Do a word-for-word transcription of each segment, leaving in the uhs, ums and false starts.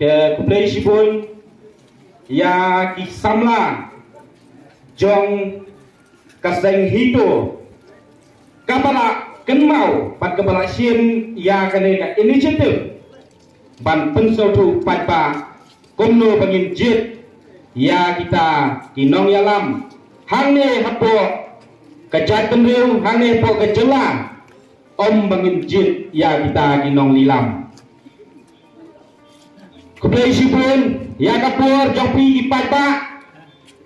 Khublei shibun ïa ki samla jong ka seng HITO kaba la kynmaw bad kaba la shim ïa kane ka initiative ban pynsngewthuh paidbah kumno ba ngin jied ïa kita ki nongïalam hangne hapoh ka jaitbynriew, hangne hapoh ka jylla, ym ba ngin jied ïa kita ki nonglilam. Khublei shibun ïa ka por jong phi ki paidbah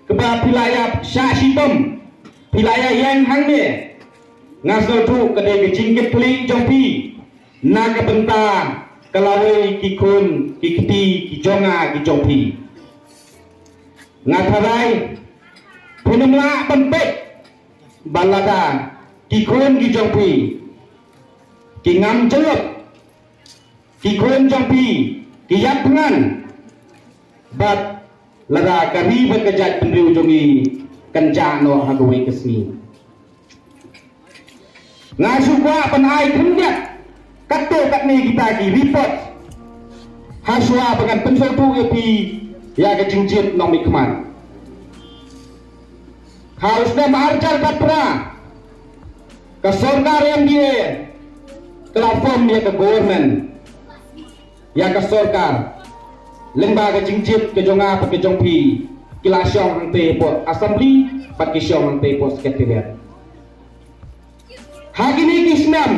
kaba phi la ïa shah shitom, phi la ïa ïeng hangne. Nga sngewthuh ka dei ka jingkitkhlieh jong phi na ka bynta ka lawei ki khun ki kti ki jong nga ki jong phi. Nga tharai phin ym lah ban peit ba lada ki khun ki jong phi ki ngam jyllop, ki khun jong phi ki ïap thngan, bad lada ka ri bad ka jaitbynriew jong ngi kan jah noh ha kawei ka sngi. Nga shu kwah ban ai khyndiat katto katne kita ki report ha shuwa ba ngan pynsngewthuh ïa phi ïa ka jingjied nongmihkhmat. Ha u snem ar hajar khatphra ka sorkar MDA ka la form ïa ka government, ïa ka sorkar, lyngba ka jingjied ka jong nga bad ka jong phi, ki la shong hangtei hapoh assembly bad ki shong hangtei hapoh secretariat. Ha kine ki snem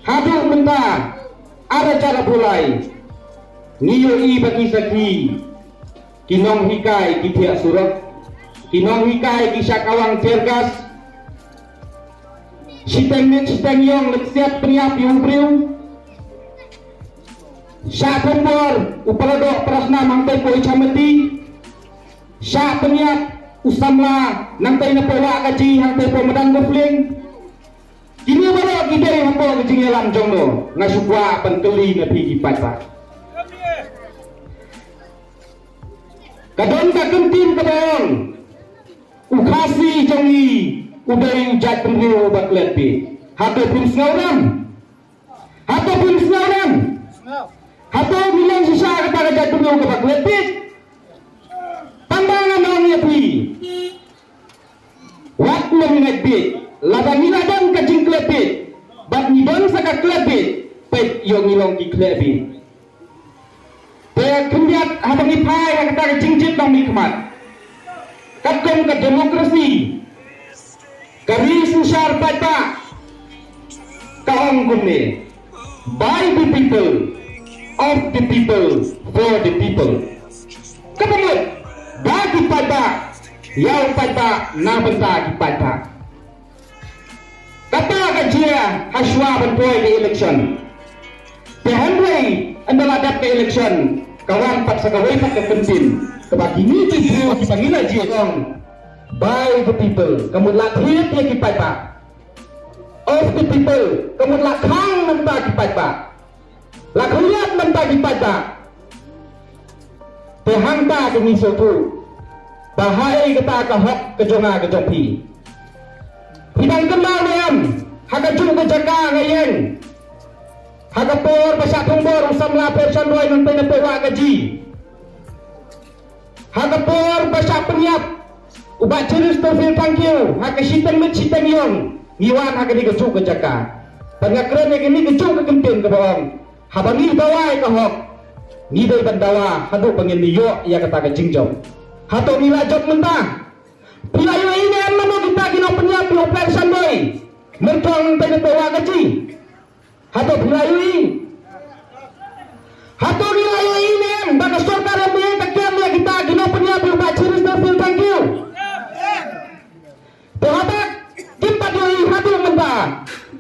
haduh mynta ar hajar arphew lai, ngi ïohi ba ki sakhi ki nonghikai ki thiah surok, ki nonghikai ki shah kawang tear gas, shiteng miet shiteng ïong leh siat pynïap ïa u briew, shah thombor u paradoh parasnam hangtei hapoh Ichamati, shah pynïap u samla nangtei na poh Wahkaji hangtei hapoh Madan Khublei. Kine baroh ki dei hapoh ka jingïalam jong no? Nga shu kwah ban kylli na phi ki paidbah. Ka don ka kyntien kaba ong u Khasi jong ngi u dei u jaitbynriew uba klet bieit. Hato phim sngewrem? Hato phim sngewrem? Hato ngi long shisha kata ka jaitbynriew kaba klet bieit? Tang ba ngan ong ïa phi, wat nym ngeit bieit. Lada ngi la don ka jingklet bieit bad ngi don sa ka klet bieit, peit ïoh ngi long ki klet bieit. Te khyndiat haba ngi phai ha kata ka jingjied nongmihkhmat katkum ka demokrasi, ka ri synshar paidbah ka ong kumne: by the people, of the people, for the people. Kaba mut ba ki paidbah, ïa u paidbah, na bynta ki paidbah. Kata ka jia ha shuwa ban poi ka election. Te hynrei ynda la dep ka election ka wan pat sa kawei pat ka kyntien kaba kine ki briew kiba ngi la jied ong by the people, ka mut la thied ïa ki paidbah. Of the people, ka mut la khang na bynta ki paidbah. La khylliat na bynta ki paidbah. Te hangta ka ngi sngewthuh ba haei kata ka hok ka jong nga ka jong phi. Phi dang kynmaw ne em ha kajuh ka jaka nga ïeng, ha ka por ba shah thombor u samla Pyrshah Roy nangtei na poh Wahkaji, ha ka por ba shah pynïap u Bah Chiris Theophil Thangkhiew ha ka shiteng miet shiteng ïong, ngi wan ha kane kajuh ka jaka. Bad nga kren ïa kane kajuh ka kyntien kaba ong, haba ngi dawa ïa ka hok, ngi dei ban dawa haduh ba ngin ïoh ïa kata ka jingjop. Hato ngi la jop mynta? Phi la ïohi ne em mano kita ki nongpynïap ïa u Pyrshah Roy, Myrthong nangtei na poh Wahkaji? Hato phi la ïohi? Hato ngi la ïohi ne em ba ka sorkar MDA ka kem ïa kita ki nongpynïap ïa u Bah Chiris Theophil Thangkhiew? Te haba kim pat ïohi haduh mynta,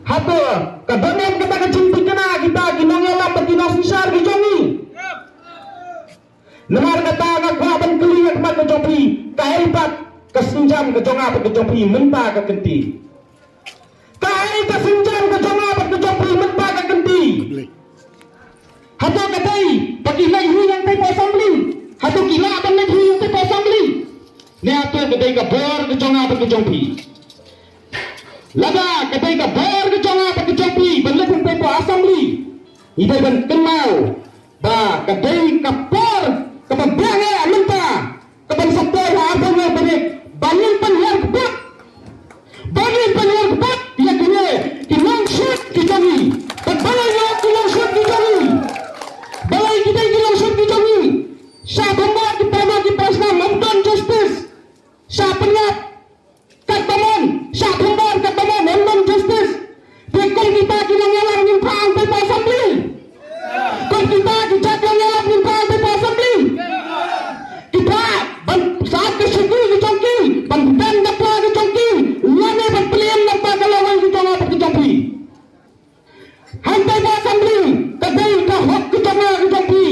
hato ka don em kata ka jingthikna kita ki nongïalam bad ki nongsynshar ki jong ngi? Namar kata nga kwah ban kylli ïa ka mat ka jong phi, kaei pat ka sienjam ka jong nga bad ka jong phi mynta ka kynti? Kaei ka sienjam ka jong nga bad ka jong phi mynta ka kynti? Hato ka dei ba ki leit hi hangtei poh assembly? Hato ki lah ban leit hi hangtei poh assembly? Ne hato ka dei ka bor ka jong nga bad ka jong phi? Lada ka dei ka bor ka jong nga bad ka jong phi ban leit hangtei poh assembly, ngi dei ban kynmaw ba Ka dei ka por kaba biang eh mynta, kaban sa poi ha arphew hynñiew tarik, ba ngin pynhiar kput, ba ngin pynhiar kput ïa kine ki nongshit ki jong ngi. Bad balei ïa ki nongshit ki jong ngi? Balei ki dei ki nongshit ki jong ngi? Sha thumbar ki para doh ki para snam ym don justice. Sha pynïap katba mon, sha thumbar katba mon, ym don justice. Te kum kita ki nongïalam ngin phah hangtei hapoh assembly? Kum kita ki jait nongïalam ngin phah hangtei hapoh assembly? Ki phah ban sah ka shuki ki jong ki, ban pyndonkam ka jong ki, lane ban pynïap na ka lawei ki jong nga bad ki jong phi. Hangtei hapoh assembly, ka dei ka hok ka jong nga ka jong phi.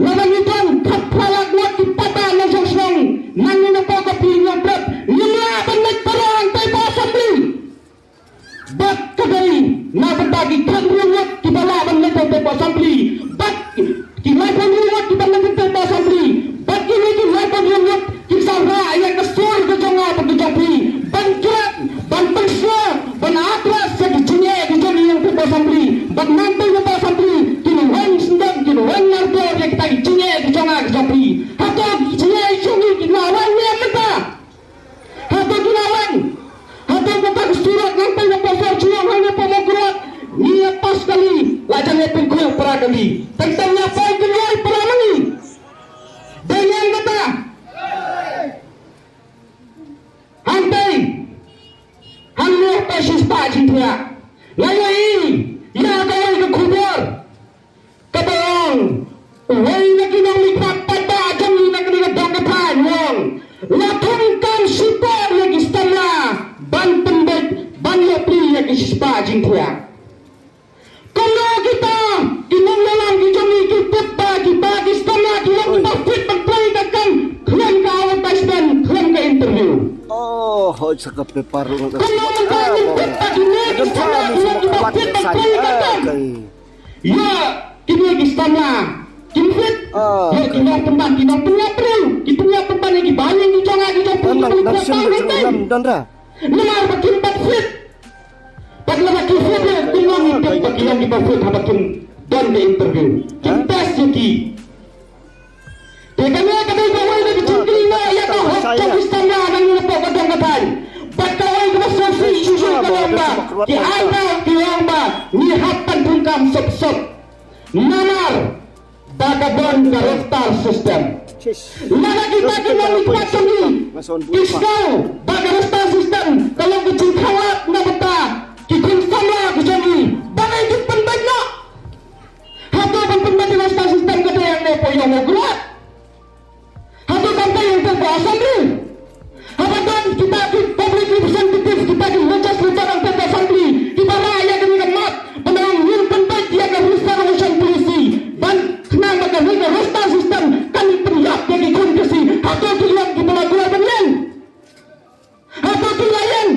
Lada ngi don khatphra lak ngut ki paidbah nongshong shnong, nangne napoh ka Phi Ïewtrep, ngim lah ban leit para hangtei hapoh assembly. Bad ka dei na bynta ki khathynriew ngut kiba lah ban leit hangtei hapoh assembly. Bad ki laiphew hynriew ngut kiba lah hangtei hapoh assembly. Bad kine ki laiphew hynriew ngut ki sa rah ïa ka sur ka jong nga bad ka jong phi ban klet, ban pynsngew, ban address ïa ki jingeh ki jong ngi hangtei hapoh assembly. Bad nangtei hapoh assembly kin wan sngewdon, kin wan mardor ïa kita ki jingeh ki jong nga ki jong phi. Hato ki jingeh ki jong ngi ki la wan ne em mynta? Hato ki la wan? Hato kata ka surok nangtei hapoh sor Shillong hangne hapoh Mawkyrwat ngi ïa pass kali, la jan ïa pynkhuid para kali. Tang tang ïa poi kynjoh para ma ngi. Dei ne em kata? Hangtei, hangne hapoh shispah jingthiah nga ïohi ïa kawei ka khubor kaba ong, uwei na ki nongleit paidbah jong ngi na kane ka dong ka thaiñ u ong, la thungkam shipor ïa ki samla ban pynbeit, ban ïoh plie ïa ki shispah jingthiah. Kumno kita ki nongïalam ki jong ngi ki tip ba kita ki samla ki long kiba fit ban plie ka kam khlem ka advertisement, khlem ka interview? Oh, hoi sa ka paper. Kumno mynta ngi tip ba kine ki samla ki long kiba fit ban plie ka kam? Ïa kine ki samla kim fit. Ïa ki nongpynban, ki nongpynïap briew, ki pynïap pynban ïa ki ba ïing ki jong nga ki jong phi. Namar ba kim pat fit. Bad lada ki fit ïa ki long, ki tip ba ki long kiba fit haba kim don ka interview. Kim test ïa ki. Te kane ka dei kawei na ka jingkylli ïa ka hok jong ki samla nangne hapoh ka dong ka thaiñ. Bad kawei kaba sngewsih shuh shuh ka long ba ki ai daw, ki ong ba ngi hap ban thungkam sop sop. Namar ba ka don ka roster system. Lada kita ki nongmihkhmat jong ngi ki sngew ba ka roster system ka long ka jingkhanglad na bynta ki khun samla ki jong ngi, balei kin pynbeit noh? Hato ban pynbeit ïa ka roster system ka dei hangne hapoh ïew Mawkyrwat? Hato kam dei hangtei hapoh assembly? Haba don kita ki public representative, kita ki legislator hangtei hapoh assembly kiba rah ïa kane ka mat ban ong ngin pynbeit ïa ka reservation policy ban khnang ba kane ka roster system kan pynïap ïa ki khun Khasi, hato ki long kiba la duwai ban ïeng? Hato ki la ïeng?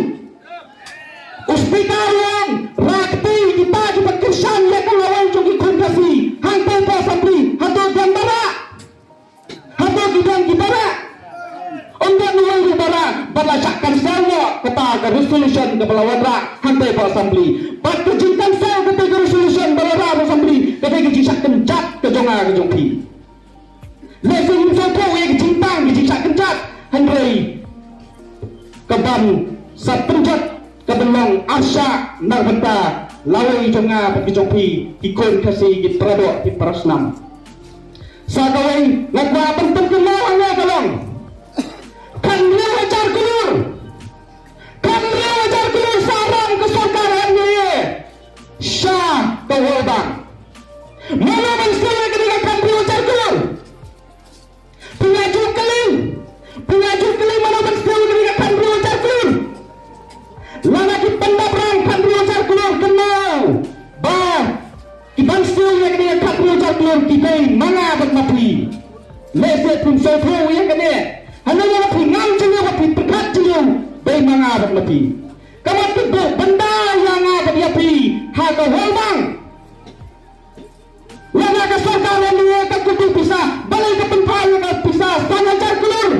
U speaker u ong, rah kti kita kiba kyrshan ïa ka lawei jong ki khun Khasi hangtei hapoh assembly. Hato don ba rah? Hato ki don kiba rah? Ym don uwei ruh ba rah, bad la shah cancel noh kata ka resolution kaba la wanrah hangtei hapoh assembly. Bad ka jingcancel kata ka resolution ba la rah hapoh assembly ka dei ka jingshah kynjat ka jong nga ka jong phi. Lehse ngim sngewthuh ïa ka jingtang ka jingshah kynjat, hynrei kaban sa pynjot kaban long arshah na ka bynta lawei jong nga bad ka jong phi, ki khun Khasi, ki para doh, ki para snam. Sa kawei nga kwah ban pynkynmaw hangne ka long, khathynriew hajar klur, khathynriew hajar klur sa ram ka sorkar M D A sha ka World Bank. Mano ban siew ïa kane ka khathynriew hajar klur? Phi la ju kylli, phi la ju kylli mano ban siew ïa kane ka khathynriew hajar klur? Lada ki pyndap rang khathynriew hajar klur, kynmaw ba ki ban siew ïa kane ka khathynriew hajar klur ki dei ma nga bad ma phi. Lehse phim sngewthuh ïa kane, hynrei lada phi ngam jylliew, phi pyrkhat jylliew, dei ma nga bad ma phi. Ka mut ki buh bynda ïa nga bad ïa phi ha ka World Bank. Lada ka sorkar M D A ka kyntu pisa, balei ka pynphah ïa ka pisa san hajar klur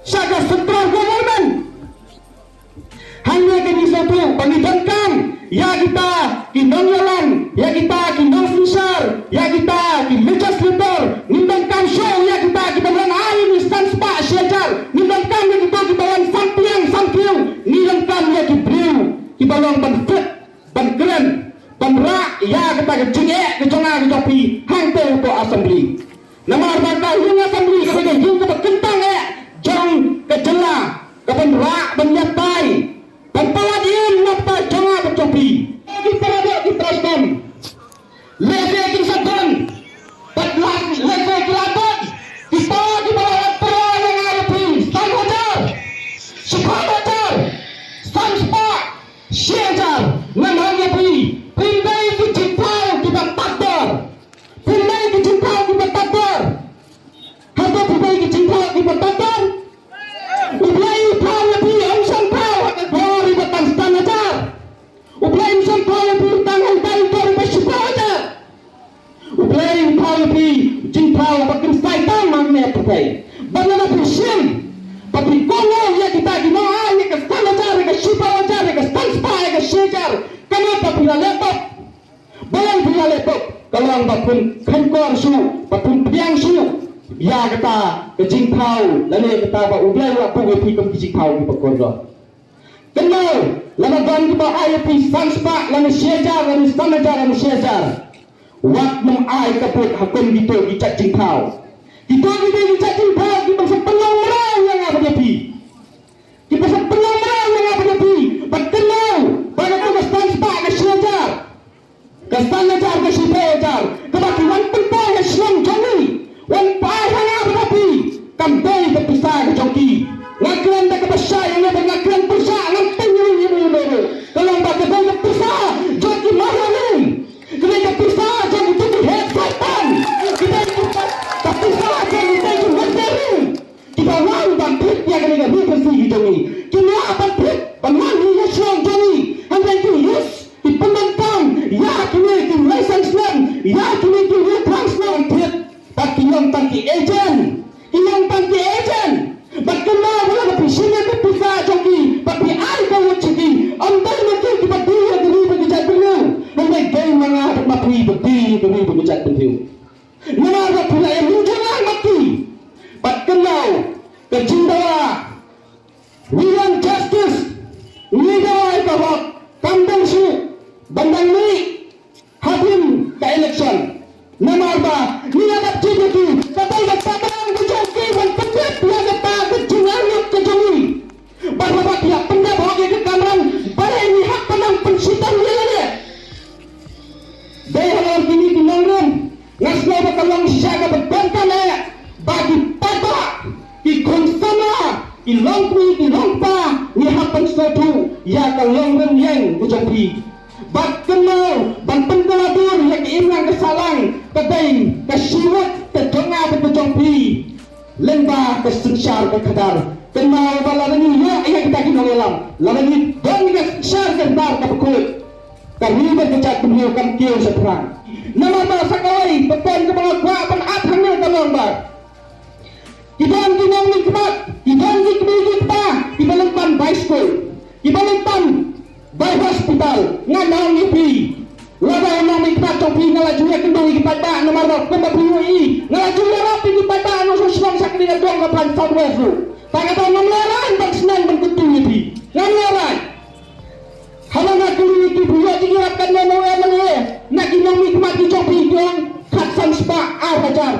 sha ka central government? Hangne ka ngi sngewthuh ba ngi donkam ïa kita ki nongïalam, ïa kita ki nongsynshar, ïa kita ki legislator, Assembly. Namar ba ka ïing Assembly ka dei ka ïing kaba kyntang eh jong ka jylla, ka ban rah ban ïatai, ban palat im na ka bynta jong nga bad jong phi. Ki para doh ki para shnong, lehse kin sa don, bad lehse ki la don kita kiba la wan pura ïa nga ïa phi san hajar, shiphew hajar, san spah, shi hajar. Ngan ong ïa phi, phim dei ki jingthaw kiba tad dor. Phim dei ki jingthaw kiba tad dor. Hato phi dei ki jingthaw kiba tad dor? U Blei u thaw ïa phi, um shym thaw ha ka dor iba tang san hajar. U Blei um shym thaw ïa phi tang ha ka dor iba shiphew hajar. U Blei u thaw ïa phi jingthaw ba kynsai tam hangne ha pyrthei. Bad lada phi shim, ba phi kohnguh ïa kita ki nongai, ïa ka san hajar, ïa ka shiphew hajar, ïa ka san spah, ïa ka shi hajar, kane ba phi la leh pop. Balei phi la leh pop? Ka long ba phin khenkor shuh, ba phin pdiang shuh ïa kata ka jingthaw, lane kata ba U Blei u la buh ïa phi kum ki jingthaw kiba kordor. Kynmaw, lada don kiba ai ïa phi san spah lane shi hajar lane san hajar lane shi hajar, wat nym ai ka vote ha kum kito ki jait jingthaw. Kito ki dei ki jait jingthaw kiban sa pynlong mraw ïa nga bad ïa phi. Kiban sa pynlong mraw ïa nga bad ïa phi. Bad kynmaw ba kato ka san spah ka shi hajar, ka san hajar ka shiphew hajar kaba ki wan pynpaw ha shnong jong ngi, wan paw ha nga bad ha phi, kam dei ka pisa ka jong ki. Nga kren da kaba shai ïa nga bad nga kren pyrshah, ngam pynïaid ïa u. Ka long ba ka dei ka pisa jong ki mawhane, ka dei ka pisa jong kito ki heh Satan, ka dei ka pisa jong kito ki mawhane. Kiba wan ban thied ïa kane ka ri Khasi ka jong ngi. Ki lah ban thied ban wan ha shnong jong ngi. Hynrei ki use, ki pyndonkam ïa kine ki license land, ïa kine ki land transfer thied. Bad ki long tang ki agent. Ki long tang ki agent. Bad kynmaw ba lada phi shim ïa ka pisa jong ki bad phi ai ka vote sha ki, ym dei ma ki kiba die ïa ka ri bad ka jaitbynriew. Hynrei dei ma nga bad ma phi ba die ïa ka ri bad ka jaitbynriew. Namar ba phi la ïa mynjur lang bad ki. Bad kynmaw, ka jingdawa, we want justice, ngi dawa ïa ka hok, kam dang shu ban dang mih hadien ka election. Namar ba ngi ïa dap jied ïa ki, ka dei ka kamram ka jong ki ban pyndep ïa kata ka jingangnud ka jong ngi. Bad haba ki ïa pyndep hok ïa ka kamram, balei ngi hap ban nang pynshitom ïa lade? Dei halor kine ki nongrim, nga sngew ba ka long shisha kaba donkam eh ba ki paidbah, ki khun samla, ki longkmie, ki longkpa, ngi hap ban sngewthuh ïa ka longrim ïeng ka jong phi. Bad kynmaw, ban pynkylla dur ïa ka imlang ka sahlang ka dei ka shiwat ka jong nga bad ka jong phi. Lyngba ka synshar ka khadar. Kynmaw ba lada ngi ïoh ïa kita ki nongïalam, lada ngi don ka synshar ka khadar kaba khuid, ka ri bad ka jaitbynriew kan kiew shaphrang. Namar ba sa kawei ka point kaba nga kwah ban ap hangne ka long ba ki don ki nongmihkhmat, ki don ki kmie ki kpa kiba lyngkhan bai skul, kiba lyngkhan bai hospital. Ngan ong ïa phi, lada u nongmihkhmat jong phi, nga la ju ïakynduh ïa ki paidbah, namar ba kumba phi ïohi, nga la ju ïarap ïa ki paidbah nongshong shnong sha kane ka dong ka thaiñ South West ruh. Tang kata ngam lehraiñ ban sneng ban kyntu ïa phi. Ngam lehraiñ. Haba nga kylli ïa ki, phi ïoh jingïarap katne na u M L A na ki nongmihkhmat ki jong phi? Ki ong khatsan spah ar hajar.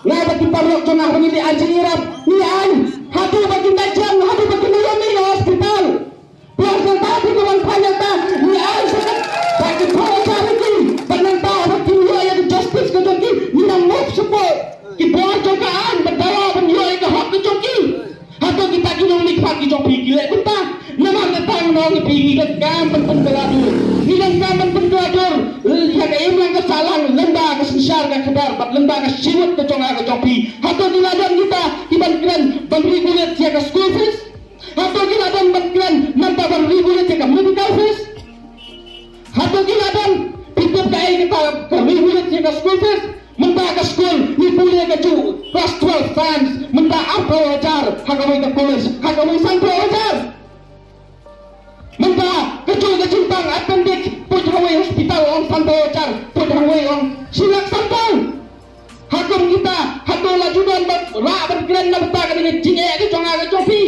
Nga bad ki paralok jong nga ba ngi leit ai jingïarap, ngi ai haduh ba kin da jem, haduh ba kin da ïoh mih na hospital. Plus nangta phi ka wan phai nangta, ngi ai sha ka, ba ki phew hajar ïa ki. Bad nangta haba kim ïoh ïa ka justice ka jong ki, ngi nang move shapoh ki bor jong ka aiñ bad dawa ban ïoh ïa ka hok ka jong ki. Hato kita ki nongmihkhmat ki jong phi ki leh kumta? Namar kata nga ong ïa phi, ngi donkam ban pynkylla dur, ngi donkam ban pynkylla dur ïa ka imlang ka sahlang lyngba ka synshar ka khadar bad lyngba ka shiwat ka jong nga ka jong phi. Hato ki la don kita kiban kren ban regulate ïa ka school fees? Hato ki la don ban kren mynta ban regulate ïa ka medical fees? Hato ki la don? Phi tip kaei kata ka regulate ïa ka school fees? Mynta ka skul ngi pule kajuh, class twelve science, mynta arphew hajar, ha kawei ka college, ha kawei sanphew hajar. Mynta kajuh ka jingpang appendix, put ha kawei hospital ong sanphew hajar, put ha kawei ong shi lak sanphew. Ha kum kita, hato la ju don ban rah ban kren na bynta kane ka jingeh ka jong nga ka jong phi?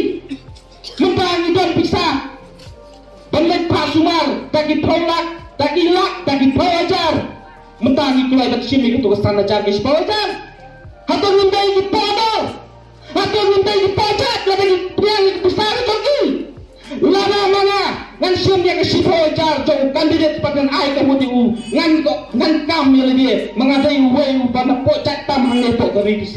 Mynta ngi don pisa ban leit phah sumar da ki phew lak, da ki lak, da ki phew hajar. Mynta ngi kloi ban shim ïa kito ka san hajar ki shiphew hajar. Hato ngim dei ki paw dor? Hato ngim dei ki paw jait lada ngi pdiang ïa ki pisa ka jong ki? Lada ma nga ngan shim ïa ka shiphew hajar jong u candidate bad ngan ai ka vote ïa u, ngan ko, ngan kam ïa lade ma nga dei uwei uba na poh jait tam hangne poh ka V D C.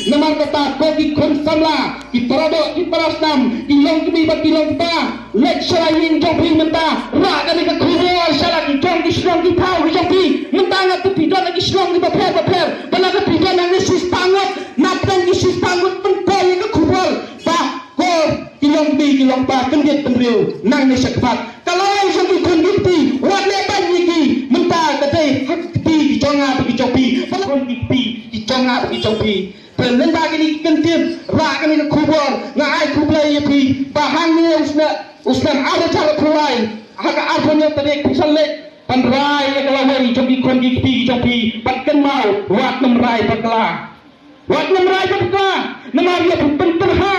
Namar kata ko ki khun samla, ki paradoh, ki parasnam, ki longkmie bad ki longkpa, leit sha la ïing jong phi mynta, rah kane ka khubor sha la ki jong ki shnong ki thaw ki jong phi. Mynta lada phi don ha ki shnong kiba pher bapher, ba lada phi don hangne shispah ngut, na pdeng ki shispah ngut pynkoit ïa ka khubor ba ko ki longkmie ki longkpa, kyndit bynriew nangne shakhmat. Ka lawei jong ki khun ki kti, wat leh beiñ ïa ki. Mynta ka dei ha ki kti ki jong nga bad ki jong phi, ba la khun ki kti ki jong nga bad ki jong phi. Te lyngba kine ki kyntien, rah kane ka khubor, nga ai khublei ïa phi ba hangne u snem, u snem ar hajar arphew lai, ha ka arphew hynñiew tarik phin sa leit ban rai ïa ka lawei jong ki khun ki kti ki jong phi. Bad kynmaw, wat nym rai bakla. Wat nym rai bakla, namar ïoh phi pyntyrha,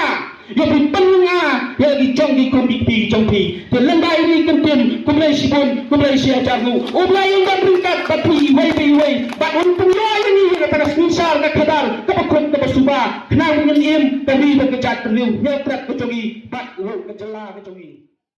ïoh phi pynlynga ïa ki jong ki khun ki kti ki jong phi. Te lyngba ine i kyntien, khublei shibun, khublei shihajar nguh. U Blei un don ryngkat bad phi iwei pa iwei, bad un pynlong ïa ngi ïa kata ka synshar ka khadar kaba khuid kaba suba, khnang ba ngin im ka ri bad ka jaitbynriew, hynñiew pyrshah ka jong ngi bad ruh ka jylla ka jong ngi.